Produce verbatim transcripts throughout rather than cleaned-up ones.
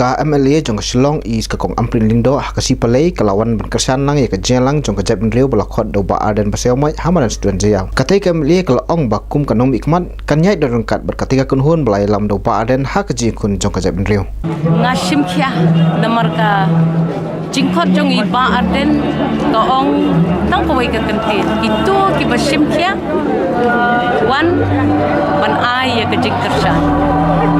Ka M L A jong ka Shillong East, ka Kong Ampareen Lyngdoh, ha ka sngi Palei ka la wan ban kyrshan lang ïa ka jingïalang jong ka jaitbynriew ba la khot da u Bah Ardent Basaiawmoit ha madan Student Jaïaw. Katei ka M L A ka la ong ba kum ka nongmihkhmat kan ïaid don ryngkat bad katei ka kynhun ba la ïalam da u Bah Ardent ha ka jingïakhun jong ka jaitbynriew. Nga shim khia namar ka jingkhot jong i Bah Ardent ka ong tang kawei ka kyntien. Kito kiba shim khia wan ban ai ïa ka jingkyrshan.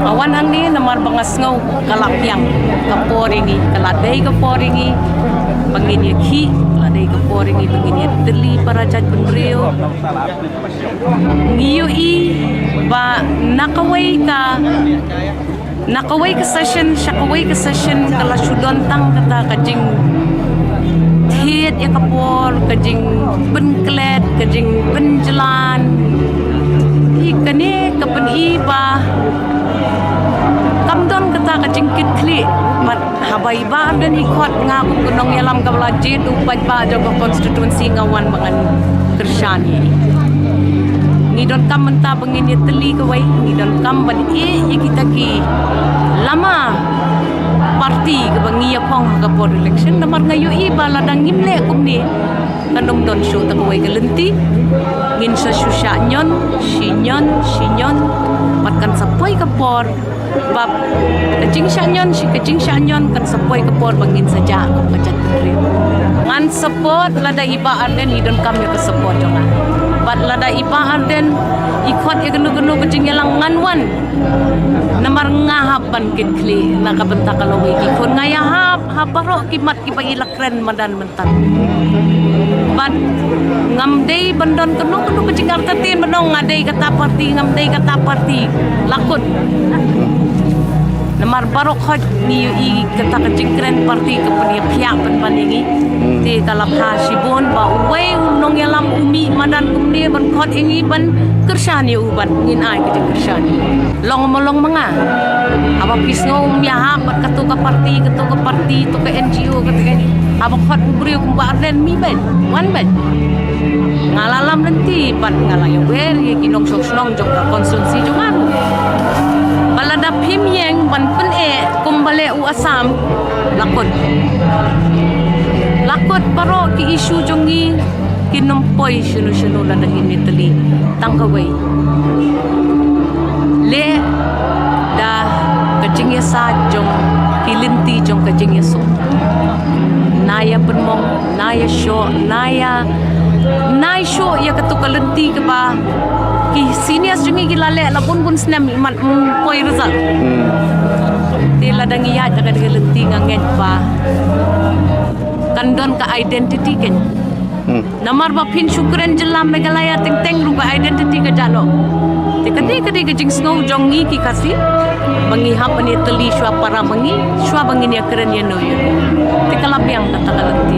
Nga wan hangne namar ba nga sngew ka la biang ka por ïa ngi, ka la dei ka por ïa ngi ba ngin ïakhih, ka la dei ka por ïa ngi ba ngin ïatylli para jaitbynriew. Ngi ïohi ba na kawei ka, na kawei ka session sha kawei ka session ka la shu don tang kata ka jingthied ïa ka por, ka jingpynklet, ka jingpynjlan. Hi kane ka pyni ba kam don kata ka jingkitkhlieh. Bad haba i Bah Ardent i khot, nga kum ka nongïalam kaba la jied, u paidbah jong ka constituency, nga wan ba ngan kyrshan ïa i. Ngi donkam mynta ba ngin ïatylli kawei, ngi donkam ban ïeh ïa kita ki lama party kaba ngi ïakhong ha ka por election. Namar nga ïohi ba lada ngim leh kumne, kan ym don shuh ta kawei ka lynti. Ngin sa shu shah ñion, shi ñion, shi ñion. Bad kan sa poi ka por ba ka jingshah ñion, shi ka jingshah ñion kan sa poi ka por ba ngin sa jah kum ka jaitbynriew. Ngan support lada i Bah Ardent i donkam ïa ka support jong nga. Bad lada i Bah Ardent i khot ïa kano kano ka jingïalang, ngan wan. Namar nga hap ban kitkhlieh na ka bynta ka lawei ki khun, nga ïahap ha baroh ki mat kiba i la kren madan mynta. Bad ngam dei ban don kano kano ka jingartatien ban ong nga dei kata party, ngam dei kata party. La kut. Namar baroh khoit ngi ïohi kata ka jingkren party ka pynïaphiah pynban ïa ngi. Hmm. Te ka la bha shibun ba uwei u nongïalam u mih madan kumne ban khot ïa ngi ban kyrshan ïa u, bad ngin ai ka jingkyrshan. Long ma long ma nga. Haba phi sngew ym ïahap bad kato ka party, kato ka party, to ka N G O, kato ka, haba khot u briew kum Bah Ardent, mih beit, wan beit. Nga la lam lynti bad nga la ïawer ïa ki nongshong shnong jong ka constituency jong nga ruh. Ba lada phim ïeng ban pyneh kum ba leh u Assam, la kut. La kut, baroh ki issue jong ngi kin ym poi shano shano lada ngin ïatylli tang kawei. Leh da ka jingïasaid jong ki lynti jong ka jingïasuk. Na ïa pynmong, na ïa shoh, na ïa, na ïa shoh ïa katu ka lynti kaba ki seniors jong ngi ki la leh la bun bun snem, i mat ym poi result. Hmm. Te lada ngi ïaid da ka lynti, nga ngeit ba kan don ka identity kan. Hmm. Namar ba phin shu kren jylla Meghalaya teng teng ruh ka identity ka jah noh. Te kane ka dei ka jingsngew jong ngi ki Khasi ba ngi hap ban ïatylli shuwa para ma ngi, shuwa ba ngin ïakren ïano ïano. Te ka la biang kata ka lynti.